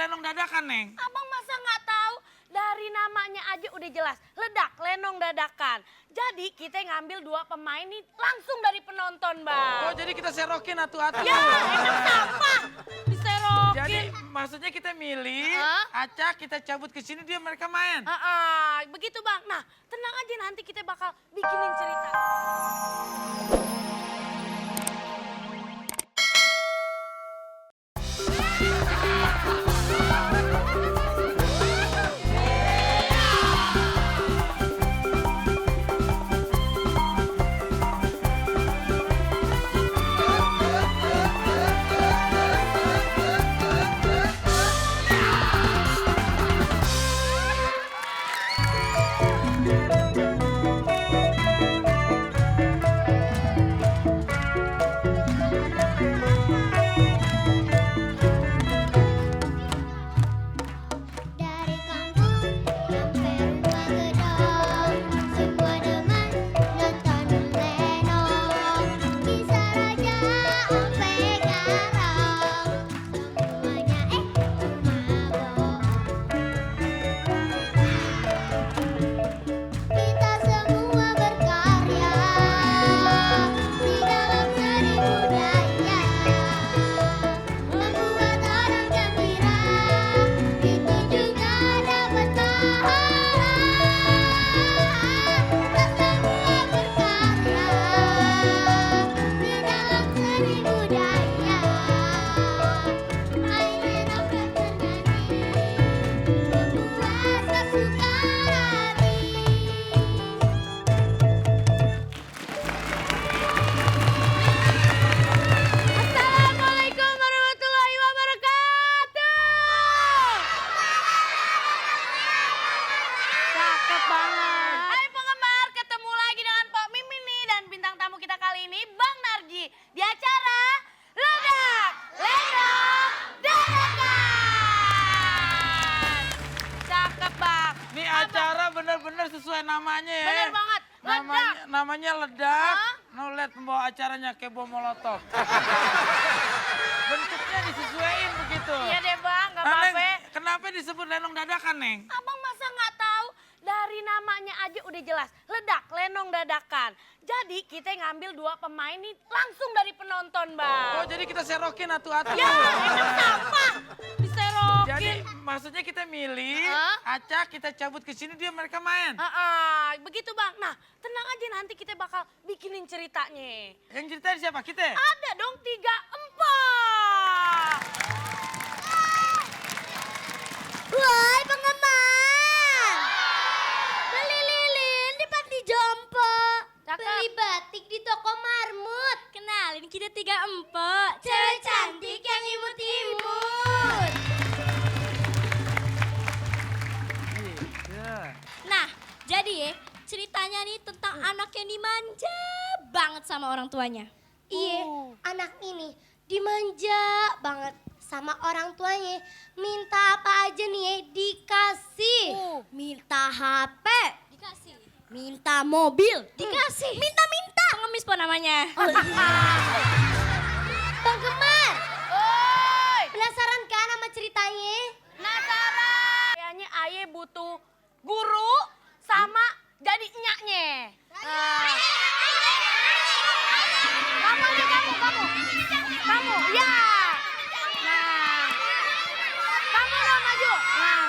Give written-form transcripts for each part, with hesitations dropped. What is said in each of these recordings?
lenong dadakan, Neng. Abang masa nggak tahu? Dari namanya aja udah jelas, ledak, lenong dadakan. Jadi kita ngambil 2 pemain nih langsung dari penonton, Bang. Oh, jadi kita serokin atu-atu. Ya, emang apa? Diserokin. Jadi maksudnya kita milih, acak, kita cabut ke sini, mereka main. Begitu, Bang. Nah, tenang aja nanti kita bakal bikinin cerita. Dari kampung sampai rumah gedong, semua demen nonton lenong. Bisa raja sampai garong, semuanya mabok. Kita semua berkarya di dalam seni budaya, membuat orang gembira. Itu juga dapat pahala. Kita semua berkarya di dalam seni budaya, main lenong dan bernyanyi, membuat sesuka hati. Assalamualaikum warahmatullahi wabarakatuh. Cakep banget. Hai penggemar, ketemu lagi dengan Pok Mimin nih dan bintang tamu kita kali ini Bang Narji di acara Ledak, Lenong, Dadakan. Cakep, Bang. Ini acara bener-bener sesuai namanya ya. Bener banget. Ledak. Namanya ledak. No, lihat pembawa acaranya kayak bom molotov. Bentuknya disesuaiin begitu. Iya deh, Bang, nggak Nah, Neng, apa-apa. kenapa disebut lenong dadakan, Neng? Abang masa nggak tahu? Dari namanya aja udah jelas, ledak, lenong dadakan. Jadi kita ngambil 2 pemain nih langsung dari penonton, Bang. Oh, jadi kita serokin atu-atu. Ya, emang apa? Diserokin. Jadi maksudnya kita milih, acak, kita cabut ke sini, mereka main. Begitu, Bang. Nah, tenang aja nanti kita bakal bikinin ceritanya. Yang ceritain siapa? Kita? Ada dong 3 empok. Woi penggemar, beli lilin di Panti Jompo, Cakep. beli batik di toko Marmut. Kenalin kita 3 empok, cewek cantik yang imut-imut. Iya. Nah, jadi ya ceritanya nih tentang anak yang dimanja banget sama orang tuanya. Iya, anak ini dimanja banget sama orang tuanya. Minta apa aja nih ya, dikasih. Minta HP, Dikasih. minta mobil, dikasih. Minta-minta. Pengemis po namanya. Penggemar, Oi, penasaran kan sama ceritanya? penasaran? Kayaknya Aye butuh guru sama jadi enyaknya. Kamu aja, kamu, ya. Nah, kamu dong maju. Nah,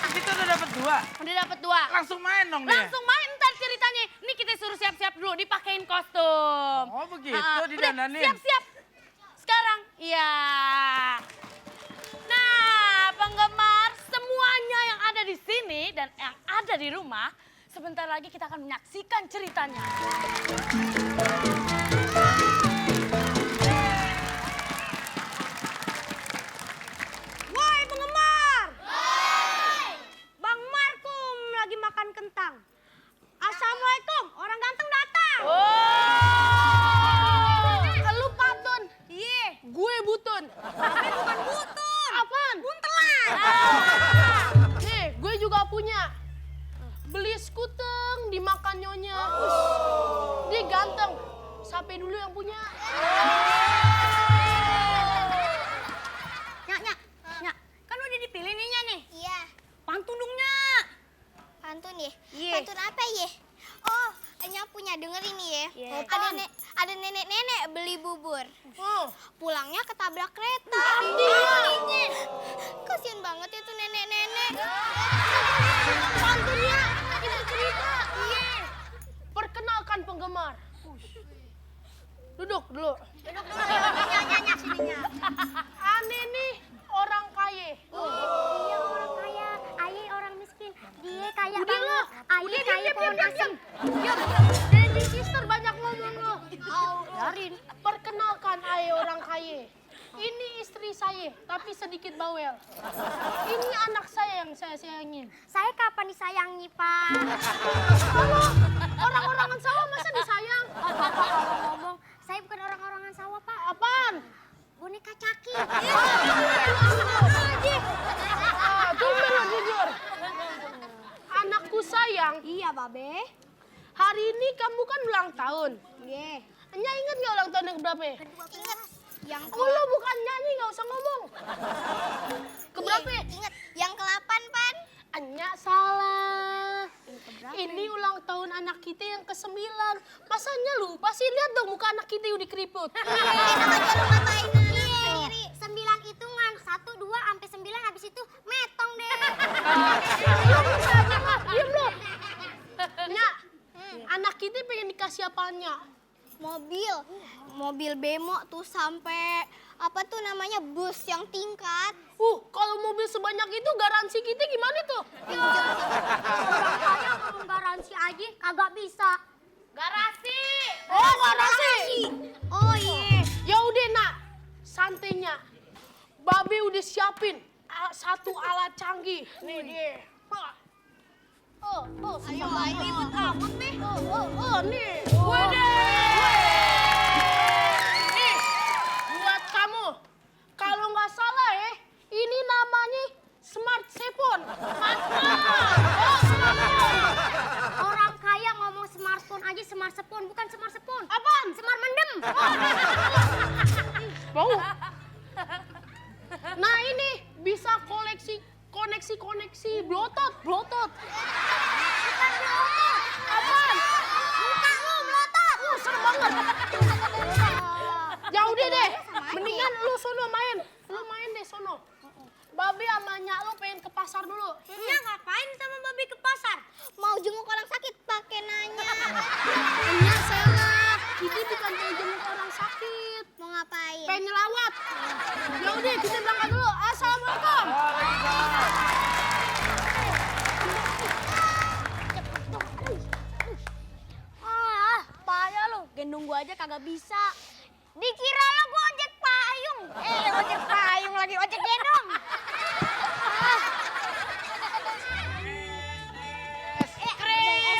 Kita udah dapat 2. udah dapet 2. Langsung main dong dia. Langsung main ntar ceritanya. Ini kita suruh siap-siap dulu, dipakein kostum. Oh begitu, Udah, didandanin. siap-siap. Sekarang, iya. Nah, penggemar semuanya yang ada di sini dan yang ada di rumah, sebentar lagi kita akan menyaksikan ceritanya. Woi penggemar! Bang Markum lagi makan kentang. Assalamualaikum, orang ganteng datang. Lu Patun. Iya, gue Butun. Tapi bukan Butun. Apaan? Buntelan. Nih, gue juga punya. Beli skuteng dimakan nyonya. Dia ganteng. Siapa dulu yang punya? Iya. Ada nenek-nenek beli bubur. Pulangnya ketabrak kereta. Kasian banget itu nenek-nenek. Pantunnya kita cerita. Iya. Perkenalkan penggemar. Duduk dulu. Nyanyi sininya. Ane nih orang kaya. Iya orang kaya, Aye orang miskin. Dia kaya Udah banget. lo. Aye kaya pohon asem. Daddy sister banyak ngomong lo. Biarin. Perkenalkan Aye orang kaya. Ini istri saya, tapi sedikit bawel. Ini anak saya yang saya sayangin. Saya kapan disayangi, Pak? Orang-orangan sawah masa disayang? Bapak kalau ngomong, saya bukan orang-orangan sawah, Pak. Apaan? Boneka caki. Tumben lo jujur. Anakku sayang, Iya, Babe. hari ini kamu kan ulang tahun. Iya. Nya inget gak ulang tahun yang berapa? Ingat yang Oh, lo bukan nyanyi, gak usah ngomong. Keberapa? Ingat yang ke-8, Pan. Anya salah. Ini ulang tahun anak kita yang ke-9. Masanya lupa sih? Lihat dong muka anak kita udah keriput. Enak aja lu ngatain sendiri. 9 hitungan. 1, 2, sampai 9 habis itu metong deh. Diam lo. Nya, anak kita pengen dikasih apanya? Mobil bemo tuh sampai apa tuh namanya bus yang tingkat. Kalau mobil sebanyak itu garansi kita gimana tuh? Orang kaya ngomong garansi aja kagak bisa. Garasi. Oh, garasi. Oh iya. Ya udah, Nak. Santainya. Babe udah siapin satu alat canggih. Nih dia. Ayo, ribut amat nih. Nih. Waduh. Nih, buat kamu. Kalau nggak salah ya, ini namanya smart phone. Orang kaya ngomong smartphone aja smartphone, bukan smartphone. Apaan? Smart mendem. Mau? Nah ini bisa koneksi blotot. Bukan melotot. Apaan? Muka lu melotot. Serem banget. Ya udah deh, mendingan lu sono main. Lu main deh sono. Babe sama nyak lu pengen ke pasar dulu. Ya ngapain sama babi ke pasar? Mau jenguk orang sakit pakai nanya. Nyak salah. Ini bukan pengen jenguk orang sakit. Mau ngapain? Pengen nyelawat. Ya udah kita berangkat dulu. Assalamualaikum. Payah lu, gendong gua aja kagak bisa. Dikira lo gua ojek payung. Ojek payung lagi, ojek gendong.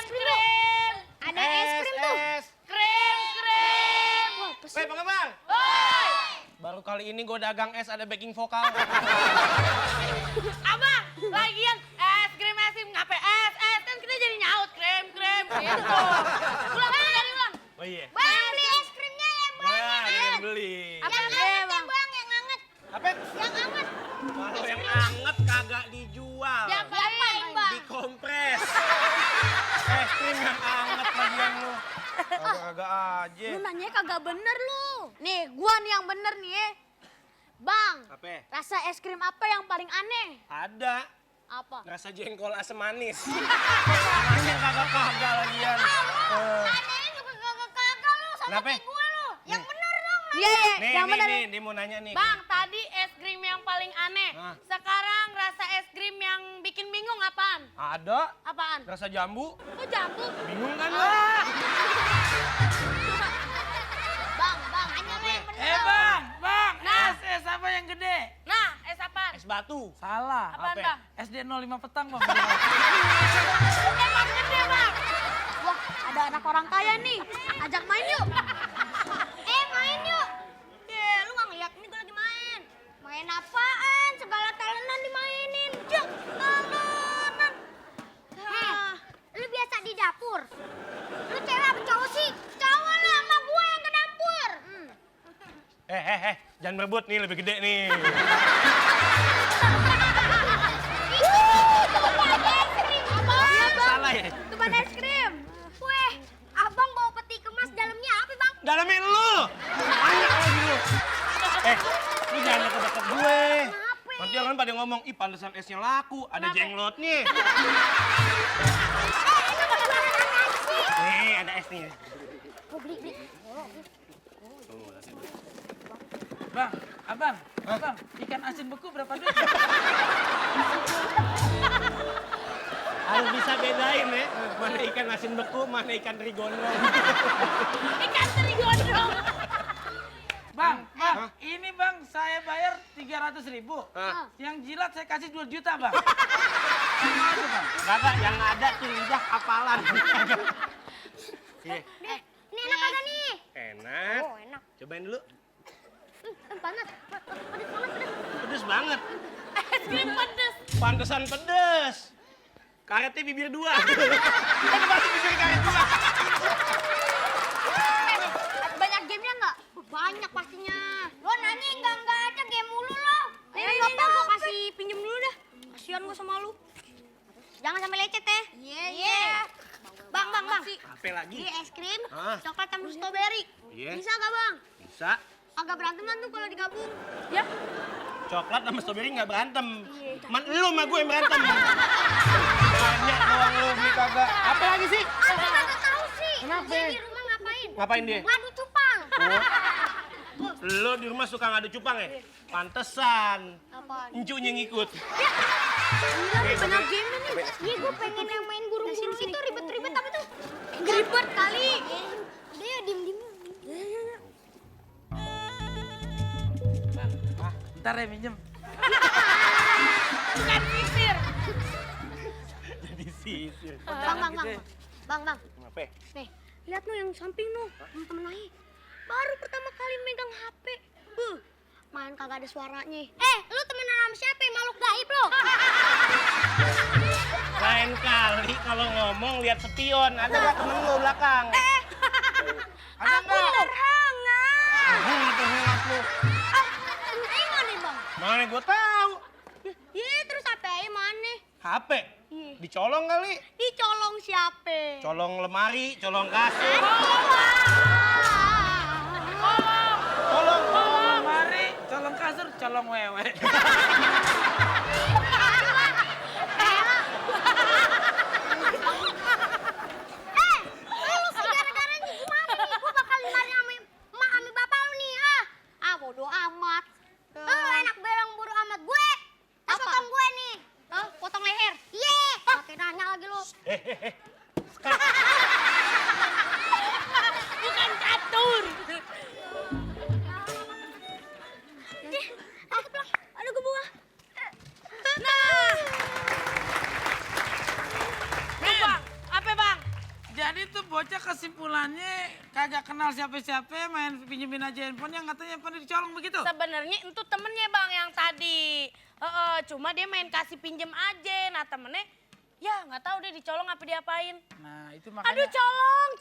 Krim. Ada es krim tuh. Krim. Woi, penggemar. Baru kali ini gue dagang es ada backing vokal. Abang, lagian es krim ngapain es kan kita jadi nyaut krim gitu. Ulang. Oh iya. Bang, beli es krimnya ya, Bang. Nah, yang beli. Yang anget ya, Bang, yang anget. Apa? Yang anget. Kalau yang anget kagak dijual. Diapain, Bang? Dikompres. Es krim yang anget bagian lu. Kagak aja. Lu nanya kagak bener lu. Nih, gua nih yang bener nih ya. Bang, Apa? rasa es krim apa yang paling aneh? Ada. Apa? Rasa jengkol asam manis. Namanya kagak lagian. Anehnya juga kagak lu sama Kenapa? kayak gue lu. Yang bener dong. Iya, Nih, dia mau nanya nih. Bang, tadi es krim yang paling aneh. Hah? Sekarang rasa es krim yang bikin bingung apaan? Ada. Apaan? Rasa jambu. Oh, jambu. Bingung kan lu? Bang, hanya lu yang bener. Bang. Nah. Es apa yang gede? Nah, es apaan? Es batu. Salah. Apaan, Apa? Bang? SD 05 petang, Bang. Emang gede, Bang. Wah, ada anak orang kaya nih. Ajak main yuk. Main yuk. Lu gak ngeliat ini gue lagi main. Main apaan? Segala talenan dimainin. Jok, talenan. Lu biasa di dapur. Lu cewek apa cowok sih? Cowok lah, sama gue yang ke dapur. Jangan berebut nih, lebih gede nih. Tempat es krim. Abang. Salah ya? Tempat es krim. Weh, abang bawa peti kemas dalam Dalamnya lu. Banyak lagi lu. Lu jangan deket-deket gue. Nanti orang pada ngomong, ih pantesan esnya laku, ada jenglotnya. Nih, ada es nih. Bang, abang, ikan asin beku berapa duit? Harus bisa bedain ya, mana ikan asin beku, mana ikan teri gondrong. Ikan teri gondrong. Bang, ini bang saya bayar 300.000. Yang jilat saya kasih 2 juta bang. Sama aja bang. Kagak, yang ada tuh lidah kapalan. Ini enak kagak nih? Enak. Oh, enak. Cobain dulu. Panas. Pedes. Pedes banget. Es krim pedes. Pantesan pedes. Karetnya bibir 2. Kan pasti bibir karet 2. Banyak gamenya nggak? Banyak pastinya. Lo nanya enggak aja game mulu lo. Ayo bapak gue kasih pinjem dulu dah. Kasian gue sama lu. Jangan sampai lecet ya. Iya. Bang. Apa lagi? Ini es krim, Ah. coklat sama strawberry. Iya. Bisa gak bang? Bisa. Agak berantem kan tuh kalau digabung. Ya, Coklat sama strawberry nggak berantem. Lu sama gue yang berantem. Banyak doang lu beli kagak. Apa lagi sih? Aku kagak tahu sih. Kenapa? Dia di rumah ngapain? Ngapain dia? Ngadu cupang. Lu di rumah suka ngadu cupang ya? Pantesan. Apaan? Encunya ngikut. Gila banyak game nih. Iya gue pengen yang main guru-guru itu ribet-ribet tapi tuh ribet kali. Udah ya diem-diem. Ntar ya minjem. bukan sisir. Jadi sisir. Bang. Kenapa? Nih, lihat lu yang samping lu, temen Nahi. Baru pertama kali megang HP. Main kagak ada suaranya. Lu temenan sama siapa? Makhluk gaib lo. Lain kali kalau ngomong lihat spion. Ada nggak temen lu belakang? Aku terhangat. Hangat lu. Ini mana bang? Mana gue tahu. Iya terus HP aja mana? HP. Dicolong kali. Dicolong siapa? Colong lemari, colong kasur. Colong. Mari, colong kasur, colong wewe. Lu sih gara-garanya gimana nih? Gua bakal dimarahin sama emak sama bapak lu nih, bodo amat. Enak belang bodo amat gue. Tas potong gue nih. Potong leher. Iya. Pakai nanya lagi lu. Bukan catur. Aduh gue buah. Bang, apa bang? Jadi tuh bocah kesimpulannya kagak kenal siapa-siapa, main pinjemin aja handphone yang katanya handphone dicolong begitu. Sebenarnya itu temennya bang yang tadi. Cuma dia main kasih pinjem aja. Nah temennya, ya nggak tahu deh dicolong apa diapain. Nah itu makanya. Aduh colong.